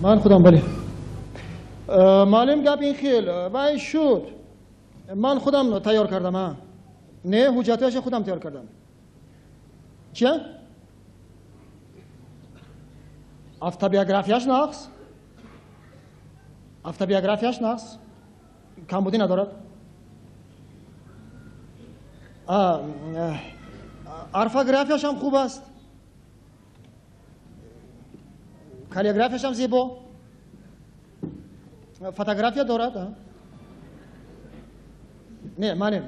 Ман худам, бале. Муаллим, гап ин хел вай шуд, ман худам тайёр кардам. А не, ҳуҷҷатҳояшо худам тайёр кардам. Чия? Автобиографияш нақс, автобиографияш нақс, камбудӣ надорад. Орфографияшам хуб аст, каллиграфияшам зебо, фотография дорад. Не, муаллим,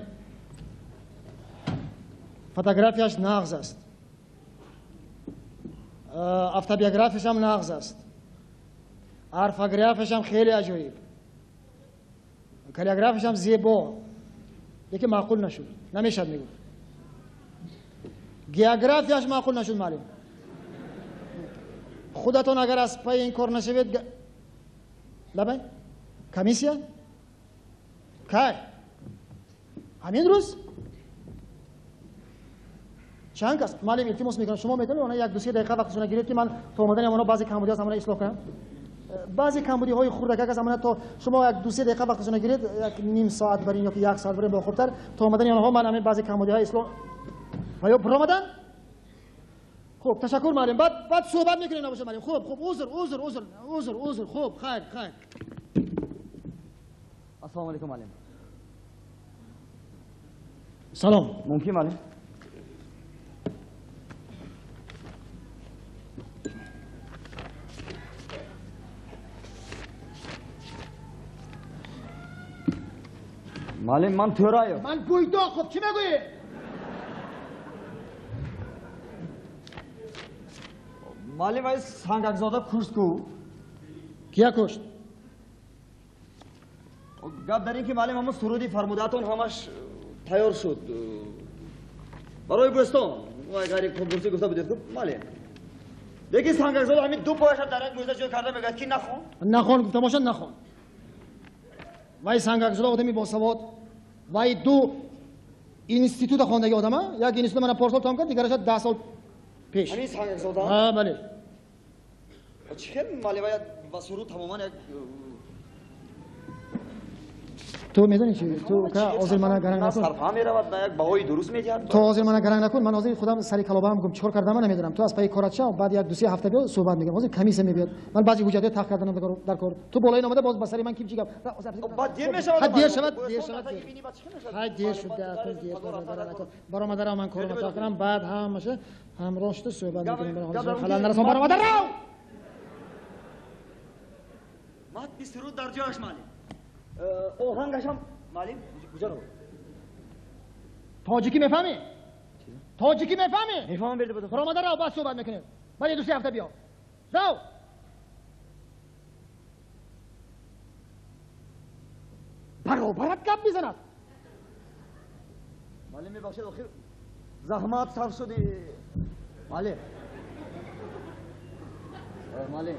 фотографияш нағз аст, автобиографияшам нағз аст, орфографияшам хеле аҷоиб, каллиграфияшам зебо, лекин маъқул нашуд, намешад мегуфт. Географияш маъқул нашуд, муаллим. Худатон агар аз пайи ин кор нашавед. Лабай, комиссия кай? Ҳамин рӯз чанд кас? Муаллим, илтимос мекунам, шумо метавонед она як ду се дақиқа вақташона гиред, ки ман то омадани ҳамона баъзе камбудиҳо аз ҳамона ислоҳ кунам? Баъзе камбудиҳои хурдакак аз ҳамона, то шумо як ду се дақиқа вақташона гиред, як ним соат барин ё ки як соат барин, бо хубтар. То омадани онҳо ман ҳамин баъзе камбудиҳо ислоҳ ва ё биромадан. Хуб, ташаккур, муаллим. Баъд суҳбат мекунем, набошад, муаллим. Хуб, хуб, узр, узр, узр, узр, узр. Хуб, хайр, хайр. Ассалому алайкум, муаллим. Салом. Мумкин, муаллим? Муаллим, ман Тӯраев. Ман Буйдоқов. Чӣ мегӯӣ? Муаллим, вай Сангакзода кушт ку. Кия кушт? Гап дар ин ки, муаллим, ҳамон суруди фармудаатон ҳамаш тайёр шуд барои Бӯстон. Вай ғайри конкурсӣ гуфта будед ку, муаллим. Лекин Сангакзода ҳамин ду пояша дар як мӯза ҷой карда мегӯяд, ки нахон. Нахон гуфта бошад, нахон. Вай Сангакзода одами босавод, вай ду института хондаги одама. Як институт мана порсол тамом кард, дигараша 10 сол пеш. Ҳамин Сангакзода? А, бале. Чӣ хел, муаллим, вай ва суруд тамоман як Ту медонӣ чи? Ту ка ҳозир мана гаранг накун. Сарфа меравад, на як баҳои дуруст медиҳад. Ту ҳозир мана гаранг накун. Ман ҳозир худам сари калобаам гум, чикор кардам, ман намедонам. Ту аз пайи корат шав, баъд як ду се ҳафта биё, суҳбат мекунем. Ҳозир комиссия мебиёд, ман баъзе ҳуҷҷатҳои тах карданам дар кор. Ту болои омада боз ба сари ман ким чи гап. Баъд дер мешавад. Ха, дер шавад, дер шавад. Хай, дер шуд, дер шуд. Баромада рав, ман корро тах кунам, баъд ҳамаша ҳамроҳ шуда суҳбат мекунем. Халал нарасон, баромада рав. Матни суруд дар ҷояш, муаллим, оҳангашам. Муаллим, куҷо рав? Тоҷикӣ мефаҳмӣ? Тоҷикӣ мефаҳмӣ? Мефаҳмам, берди буду. Баромада рав, баъд суҳбат мекунем. Баъд ду се ҳафта биё, рав. Баробарат гап мезанад. Муаллим, мебахшед, охир заҳмат сарф шуди, муаллим. Муаллим,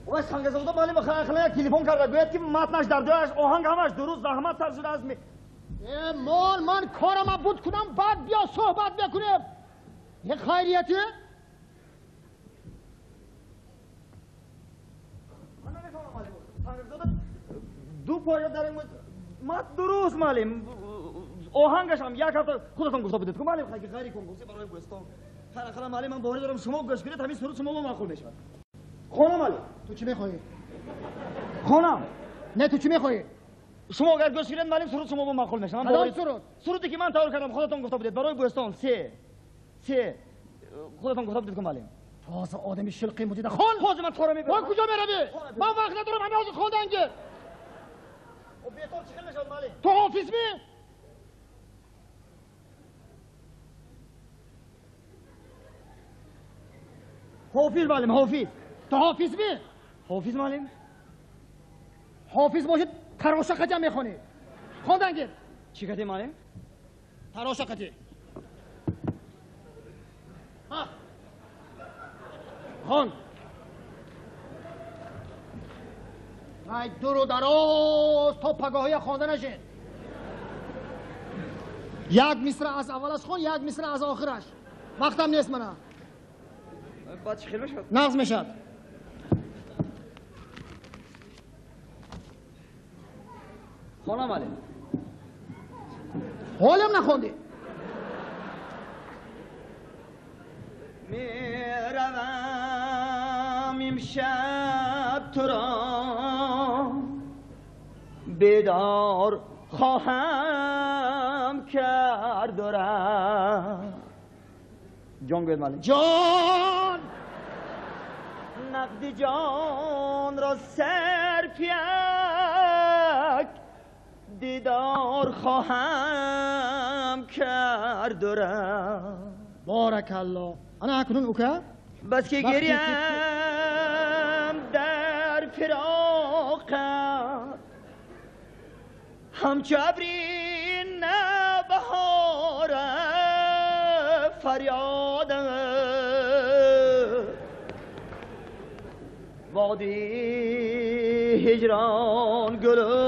вай Сангазода, муаллим, ахла як телефон карда гӯяд, ки матнаш дар ҷояш, оҳанг ҳамаш дуруст, заҳмат сарф шудааст. Э, мол, ман корама буд кунам, баъд биё, суҳбат мекунем. Е, хайрияте. Ман намефаҳмам, муаллим, Сангазода ду поя дар мат дуруст, муаллим, оҳангашам як ҳафта худатон гуфта будед ку, муаллим, ғайри конкурсӣ барои Бӯстон. Хайр, муаллим, ман боварӣ дорам, шумо гӯш кунед, ҳамин суруд шумо маъқул мешавад. Хонам, муаллим? Ту чӣ мехоҳӣ? Хонам. Не, ту чӣ мехоҳӣ? Шумо агар гӯш кунед, муаллим, суруд шумо маъқул мешавад. Кадом суруд? Суруде ки ман тайёр кардам, худатон гуфта будед, барои Бӯстон се худатон гуфта будед ку, муаллим. Тоза одами шилқи мудида, хон. Ҳозир ман тора мебарам. Ман куҷо меравӣ? Ман вақт надорам, ҳамин ҳозир хондан гир. Бетор чӣ хел мешавад, муаллим? Ту ҳофиз ми? Ҳофиз, муаллим, ҳофиз. Ту ҳофиз ми? Ҳофиз, муаллим. Ҳофиз бошед, тароша қаҷам мехонӣ. Хондан гир. Чӣ кардем, муаллим? Тароша қатӣ хон. Вай, дуру дароз то пагоҳия хонда нашед. Як мисра аз аввалаш хон, як мисра аз охираш. Вақтам нест мана. Баъд чӣ хел мешавад? Нағз мешавад. Хонам алим. Ҳолам нахондӣ. Меравам имшаб туро бедор хоҳам кард рафт. Ҷон гӯед маълим. Ҷон! Нақди ҷонро сарф як дидор хоҳам кард рафт. Боракалло. Ана акнун ука? Бас ки гирям дар фироқат ҳамчу абри навбаҳора фарёдам води ҳиҷрон гулу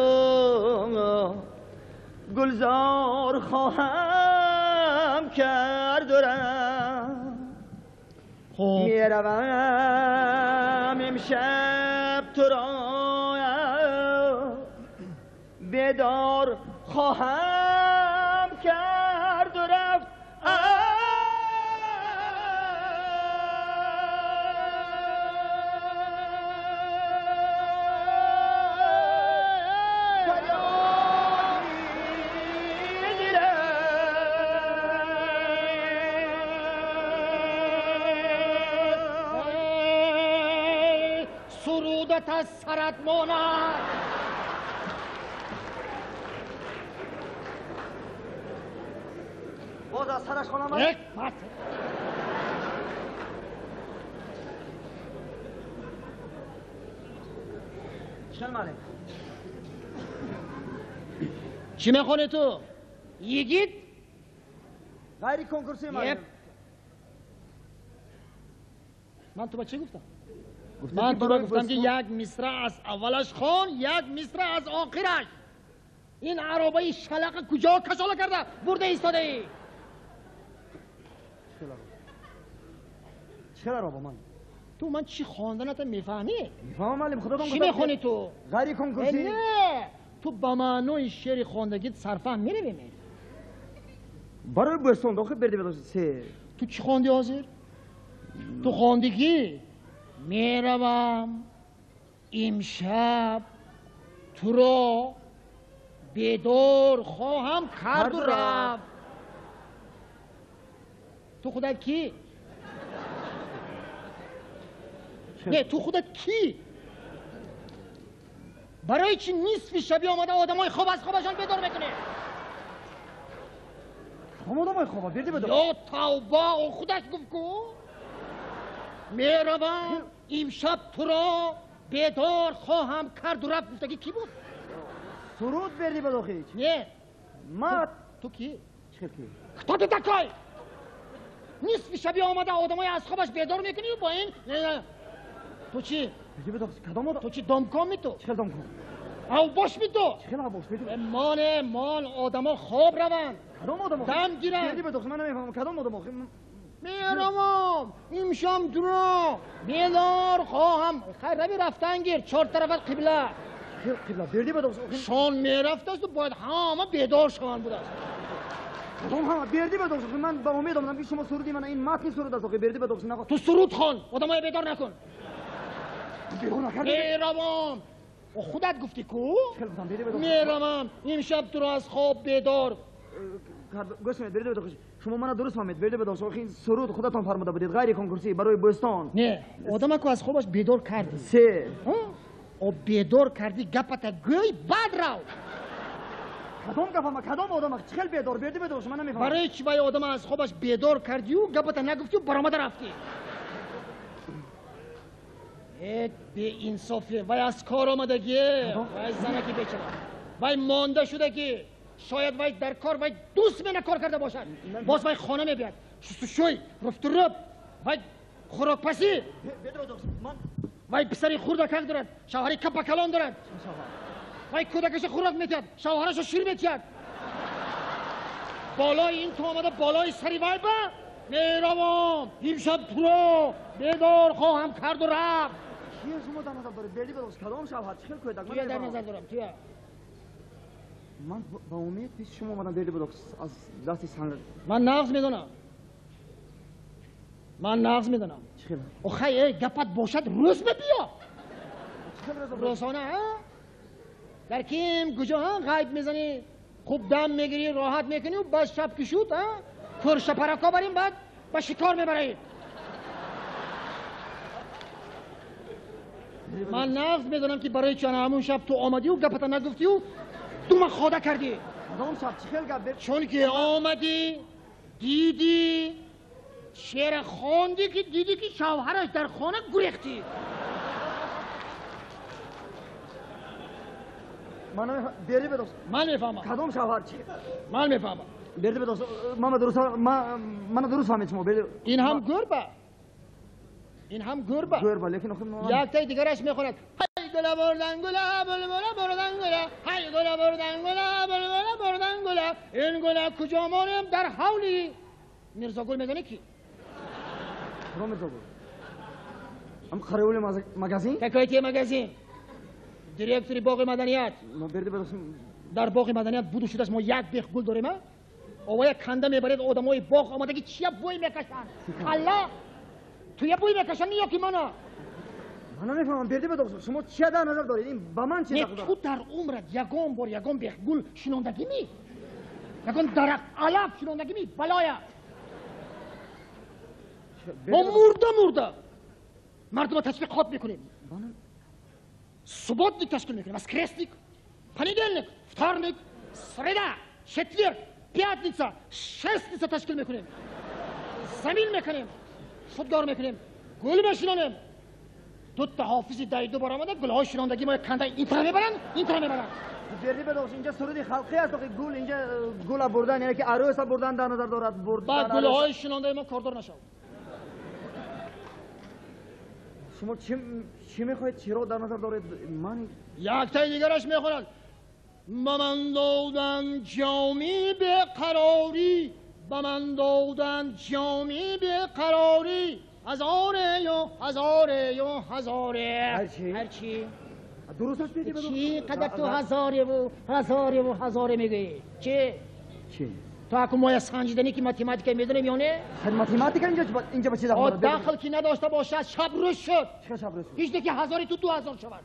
гулзор хоҳам кард рафт. Меравам имшаб туро бедор хоҳам кард рафт. Сурудат аз сарат монад. Боз аз сараш хонам? Як мат. Чӣ маълим? Чӣ мехонӣ ту? Йигит? Ғайри конкурсӣ маълим. Ман ту ба чӣ гуфтам? Ман туро гуфтам ки як мисра аз аввалаш хон, як мисра аз охираш. Ин аробаи шалақа куҷо кашола карда бурда истодаӣ? Чӣ ароба ман? Ту ман чӣ хонданата мефаҳмӣ? Мефаҳмам маълим, худатон чӣ мехонӣ ту? Ғайри конкурсӣ? Не, ту ба маънои шеъри хондагит сарфаҳм меравӣ? Барои бӯстон дохил берди бедошт се. Ту чӣ хондӣ ҳозир? Ту хондӣ ки меравам имшаб туро бедор хоҳам карду рафт. Ту худат кӣ? Не, ту худат кӣ? Барои чӣ нисфи шабӣ омада одамои хоб аз хобашон бедор мекунӣ? Кадом одамои хоба? Берди бедор. Ё тавба, о худаш гуфт ку. Меравам имшаб туро бедор хоҳам карду рафт гуфтагӣ кӣ буд? Суруд берди бедохич. Не. Мат. Ту кӣ? Чӣ кӣ? Кто ты такой? Нисфи шабӣ омада одамои аз хобаш бедор мекунӣ бо ин? Ту чӣ? Берди бедохич, кадом одам? Ту чӣ домком ми ту? Чӣ хел домком? Авбош ми ту? Чӣ хел авбош ми ту? Моне, мон, одамо хоб раванд. Кадом одамо? Дам гиранд. Берди бедохич, ман намефаҳмам кадом одамо? Меравам имшаб туро бедор хоҳам. Хайр, рави рафтан гир, чор тарафат қибла. Қибла берди бедохич. Шон мерафтасту бояд ҳама бедор шаванд будааст. Кадом ҳама? Берди бедохич, ман ба умед омадам ки шумо суруди ман ин матни суруд аст. Берди бедохич, нақо. Ту суруд хон, одамоя бедор накун. Бедор накардӣ? Меравам. Худат гуфтӣ ку? Хел гуфтам, берди бедохич. Меравам имшаб туро аз хоб бедор. Гӯш кунед, берди бедохич, шумо мана дуруст фаҳмед. Берди бедохич, охи ин суруд худатон фармуда будед, ғайри конкурсӣ барои бӯстон. Не, одамаку аз хобаш бедор кардӣ. Се. О бедор кардӣ, гапата гӯй, баъд рав. Кадом гапама? Кадом одама? Чӣ хел бедор? Берди бедохич, ман намефаҳмам. Барои чӣ вай одама аз хобаш бедор кардию гапата нагуфтию баромада рафтӣ? Э, беинсофе, вай аз кор омадагӣ, вай занаки бечора, вай монда шудагӣ. Шояд вай дар кор вай ду смена кор карда бошад. Боз вай хона мебиёд. Шустушӯй, руфтуруб, вай хӯрокпазӣ. Вай писари хурдакак дорад, шавҳари капакалон дорад. Вай кӯдакаша хӯрок метиҳад, шавҳарашо шир метиҳад. Болои ин ту омада болои сари вай ба меравам имшаб туро Бедор хоҳам карду рафт. Кия шумо дар назар доред? Берди Бедохш, кадом шавҳар? Чӣ хел кӯдак? Туя дар назар дорам, туя. Ман ба умед пеши шумо омадам, Берди Бедохш, аз дасти санг. Ман нағз медонам. Ман нағз медонам. Чӣ хел? Охай, эй, гапат бошад, рӯз бибиё. Рӯзона, а? Дар ким куҷо, а? Ғайб мезанӣ, хуб дам мегирӣ, роҳат мекунӣ, баъд шаб ки шуд, а? Кӯршапарако барем, баъд ба шикор мебарем. Ман нағз медонам ки барои чӣ ана ҳамун шаб ту омадию гапата нагуфтию дума хода кардӣ. Кадом шаб? Чӣ хел гап? Чунки омадӣ, дидӣ, шеъра хондӣ ки дидӣ ки шавҳараш дар хона гурехтӣ. Ман Берди Бедохш. Ман мефаҳмам. Кадом шавҳар? Чӣ? Ман мефаҳмам. Берди Бедохш, мана дуруст фаҳмед шумо. Ин ҳам гурба. Ин ҳам гурба. Гурба, лекин охир яктаи дигараш мехонад. Ҳай гула бурдан гула, булбула бурдан гула, ҳай гула бурдан гула, булбула бурдан гула. Ин гула куҷо монем? Дар ҳавли Мирзогул. Медонӣ ки? Кадом Мирзогул? Ҳам қаровули магазин? Какой магазин? Директори боғи маданият. Берди Бедохш. Дар боғи маданият буду шудаш мо як бех гул дорем, а? Овая канда мебаред одамои боғ омадаги чия бӯй мекашанд? Калла? Туя бӯй мекашанд ё ки мана? Ман намефаҳмам, Берди Бедохш, шумо чия дар назар доред? Ин ба ман чи Не, ту дар умрат ягон бор ягон бех гул шинондагӣ? Ягон дарахт алаф шинондагӣ? Балоя! Мо мурда мурда мардума ташвиқот мекунем. Субботник ташкил мекунем, воскресник, понедельник, вторник, среда, четверг, пятница, шестница ташкил мекунем. Замин мекунем, шудгор мекунем, гул мешинонем. Дутта ҳофизи дайду баромада гулҳои шинондагӣ мо канда интара мебаранд, интара мебаранд. Берди Бедохш, инҷа суруди халқӣ аст, охи гул инҷа гула бурдан, яъне ки арӯса бурдан дар назар дорад, бурдан. Ба гулҳои шинондаи мо кордор нашав. Шумо чӣ мехоҳед, чиро дар назар доред? Ман яктаи дигараш мехонад. Ба ман доданд ҷоми беқарорӣ, ба ман доданд ҷоми беқарорӣ, ҳазорею ҳазорею ҳазоре. Ҳарчи? Дуруст аст, Берди Бедохш? Чӣ қадар ту ҳазореву ҳазореву ҳазоре мегӯӣ? Чӣ? Чӣ? То аку моя санҷиданӣ ки математика медонем ё не? Математика инҷа ба чӣ дахл дорад? Дахл ки надошта бошад, шаб рӯз шуд. Чӣ шаб рӯз шуд? Ҳеҷ ки ҳазори ту 2000 шавад.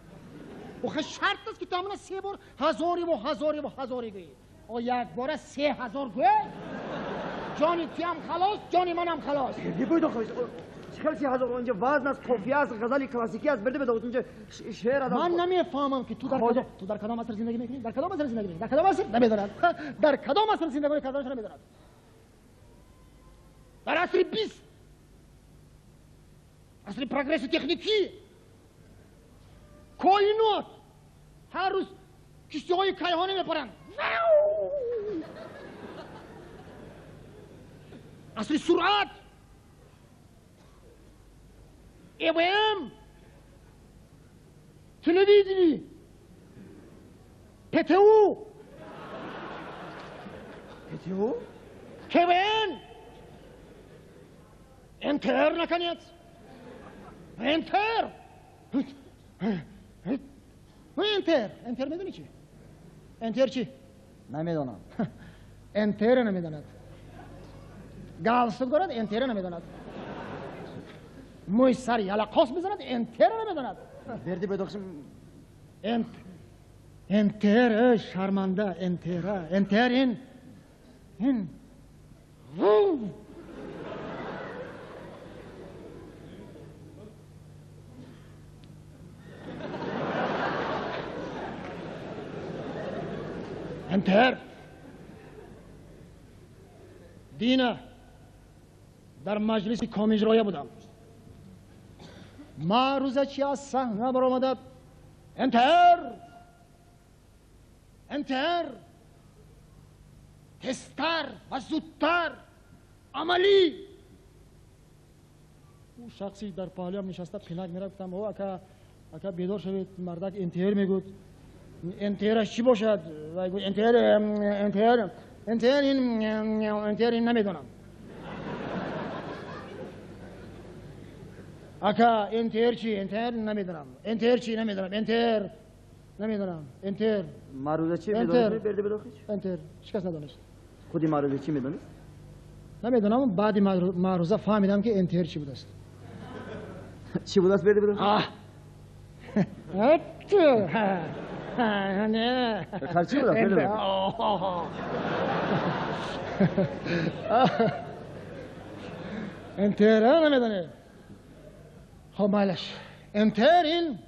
Охе шарт аст ки ту ҳамона се бор ҳазореву ҳазореву ҳазоре гӯӣ. О як бора 3000 гӯй, ҷони туям халос, ҷони манам халос. Берди Бедохш, чӣ хел 3000? Инҷа вазн аст, қофия аст, ғазали классикӣ аст. Берди Бедохш, инҷа шеър аст. Ман намефаҳмам ки ту дар кадом аср зиндагӣ мекунӣ? Дар кадом аср зиндагӣ мекунӣ? Дар кадом аср? Намедонад. Дар кадом аср зиндагӣ карданашро намедонад. Дар асри 20, асри прогресси техникӣ, коинот, ҳар рӯз киштиҳои кайҳонӣ мепаранд. Асри суръат, ЭВМ, телевидение, ПТУ, ПТУ, КВН, НТР, наконец, НТР, НТР, НТР медонӣ чи? НТР чи? Намедонам. НТР намедонад. Галстук дорад, НТР намедонад. Мӯи сари ялақос мезанад, НТР намедонад. Берди Бедохш, НТР, шарманда, НТР, НТР ин НТР. Дина дар маҷлиси комиҷроя будам. Маъруза чи аз саҳна баромада НТР, НТР, тезтар ва зудтар, амалӣ. Ӯ шахси дар паҳлӯям нишаста пинак мерафт, гуфтам: о ака, ака бедор шавед, мардак НТР мегӯд. НТРаш чӣ бошад? Вай гуфт: НТР, НТР, НТР ин, НТР ин намедонам. Ака НТР чи? НТР намедонам. НТР чи намедонам. НТР намедонам. НТР. Маъруза чи медонед? Берди Бедохич? НТР. Ҳеч кас надонист. Худи маъруза чи медонист? Намедонам, баъди маъруза фаҳмидам ки НТР чи будааст. Чи будааст, Берди Бедохич? Не. Чи будааст, Берди Бедохич? НТР намедонед. Хоб, майлаш. НТР ин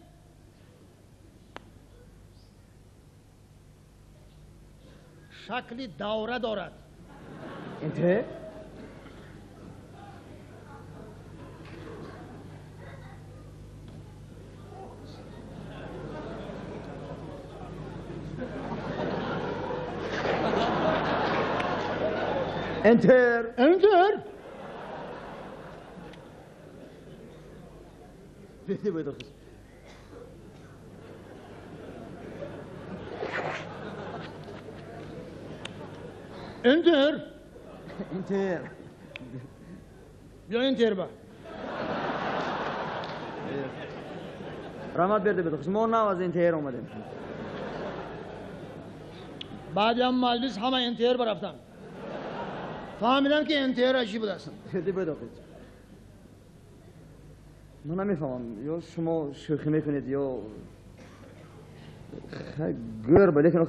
шакли давра дорад. НТР? НТР. НТР. Берди Бедохич. НТР. НТР. Бیا НТР ба. Раҳмат, Берди Бедохич. Мо нав аз НТР омадем. Баъди ҳам маҷлис ҳама НТР барафтанд. Фаҳмидам ки НТР чӣ будааст. Берди Бедохич. Ман намефаҳмам, ё шумо шӯхӣ мекунед, ё гӯр ба, лекин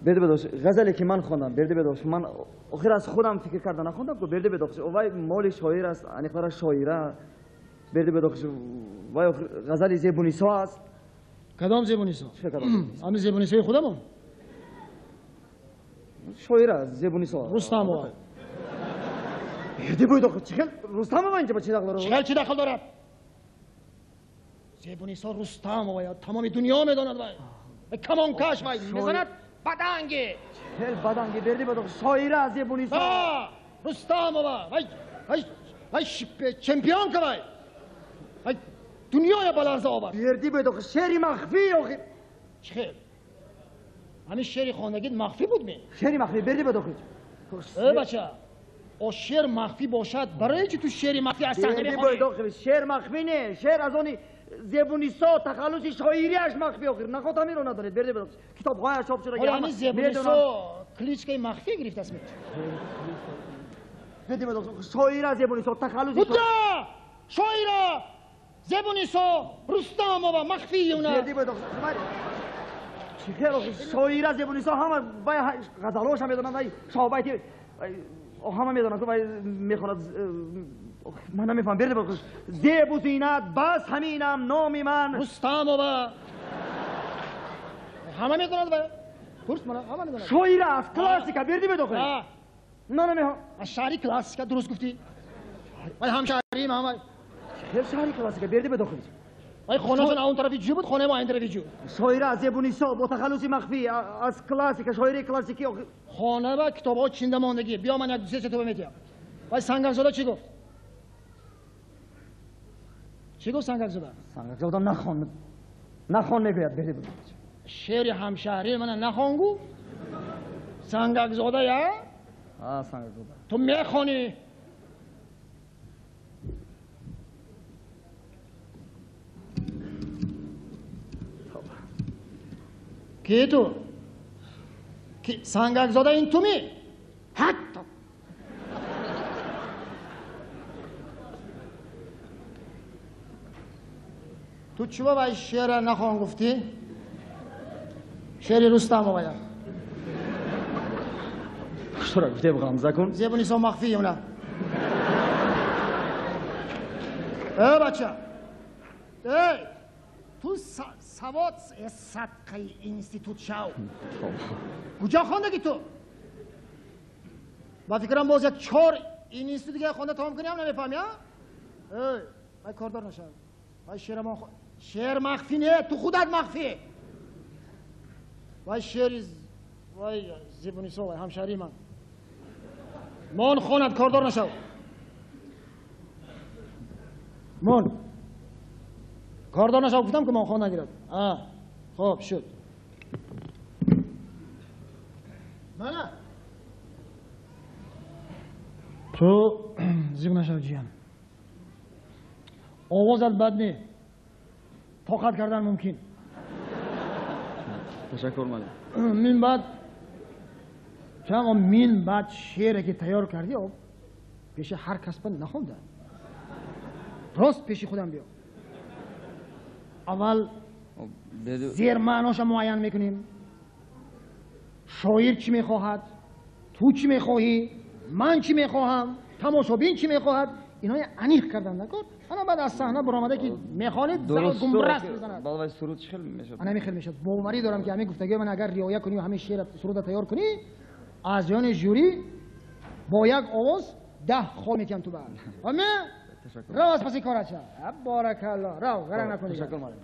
Берди Бедохич, ғазале ки ман хондам, Берди Бедохич, ман охир аз худам фикр карда нахондам ку, Берди Бедохич, вай моли шоир аст, аниқтара шоира. Берди Бедохич, вай ғазали Зебунисо аст. Кадом Зебунисо? Ҳамин Зебунисои худамон? Шоира Зебунисо. Рустамова. Берди Бедохич, чӣ хел Рустамова инҷа ба чӣ дахл дорад? Чӣ хел чӣ дахл дорад? Зебунисо Рустамова тамоми дунё медонад вай. Камонкаш вай мезанад баданги. Хел баданги, Берди Бедохич, шоира Зебунисо. Рустамова вай вай вай чемпионка вай. Вай дунёя ба ларза овард. Берди Бедохич, шеъри махфӣ охир. Чӣ хел? Ҳамин шеъри хондагит махфӣ буд ми? Шеъри махфӣ, Берди Бедохич. Э бача, о шеър махфӣ бошад, барои чӣ ту шеъри махфӣ аз саҳна мехонӣ? Берди Бедохич, шеър махфӣ не, шеър аз они Зебунисо тахаллуси шоириаш махфӣ охир. Наход ҳаминро надонед, Берди Бедохич. Китобҳояш чоп шуда. Ҳамин Зебунисо кличкаи махфӣ гирифтааст ми? Берди Бедохич, шоира Зебунисо тахаллуси. Буда! Шоира Зебунисо Рустамова махфии уна. Берди Бедохич, чӣ хел шоира Зебунисо ҳама вай ғазалҳояшам медонанд, вай шоҳбайти ҳама медонанд, вай мехонад. Ман намефаҳмам, Берди Бедохич. Зебу зинат бас ҳаминам номи ман. Рустамова. Ҳама медонад вай. Пурс мана, ҳама медонад. Шоира аст, классика, Берди Бедохич. Ман намехоҳам. Аз шаҳри классика дуруст гуфтӣ. Вай ҳамшаҳрим ҳама. Хел шаҳри классика, Берди Бедохич. Вай хонаашон он тарафи ҷӯ буд, хонаи мо ин тарафи ҷӯ. Шоира Зебунисо бо тахаллуси махфӣ аз классика, шоири классикӣ. Хона ва китобҳо чинда мондагӣ. Биё ман як ду се китоба метиҳам. Вай Сангакзода чӣ гуфт? Чӣ гуфт Сангакзода? Сангакзода нахон. Нахон мегӯяд, Берди Бедохич. Шеъри ҳамшаҳрии мана нахон гу? Сангакзода я? А, Сангакзода. Ту мехонӣ. Ки ту? Сангакзода ин ту ми? Ҳатто. Ту чӣ ба вай шеъра нахон гуфтӣ? Шеъри Рустамовая. Чора гуфтем ғамза кун? Зебунисо махфӣ уна. Э бача. Эй! Ту савод садқаи институт шав. Куҷо хондагӣ ту? Ба фикрам боз як чор институт дига хонда тамом кунӣ ҳам намефаҳмӣ, а? Эй, вай кордор нашав. Вай шеърамон шеър махфӣ не, ту худат махфӣ. Вай шеъри вай Зебунисо, вай ҳамшаҳрии ман. Мон хонад, кордор нашав. Мон. Кордор нашав гуфтам ки мон хон нагирад. Хоб шуд. Мана. Ту зиқ нашав ҷиян. Овозат бад не, тоқат кардан мумкин. Ташаккур, муаллим. Мин баъд чаро мин баъд шеъре ки тайёр кардӣ, пеши ҳар кас нахонда, рост пеши худам биё. Аввал зер маъноша муайян мекунем: шоир чӣ мехоҳад, ту чӣ мехоҳӣ, ман чӣ мехоҳам, тамошобин чӣ мехоҳад. Инои аниқ кардан накун. Ана баъд аз саҳна баромада ки мехонед, гумраст мезанад. Бале, суруд чӣ хел мешавад? Ана хел мешавад. Боварӣ дорам, ки ҳамин гуфтагиҳои ман агар риоя кунӣ ва ҳамин шеър суруда тайёр кунӣ, аз ҷони жюри бо як овоз 10 хол метиҳам ту ба. Ҳаме? Рав аз паси корат ша. Баракалло. Рав, ғарар накунӣ. Ташаккур, муаллим.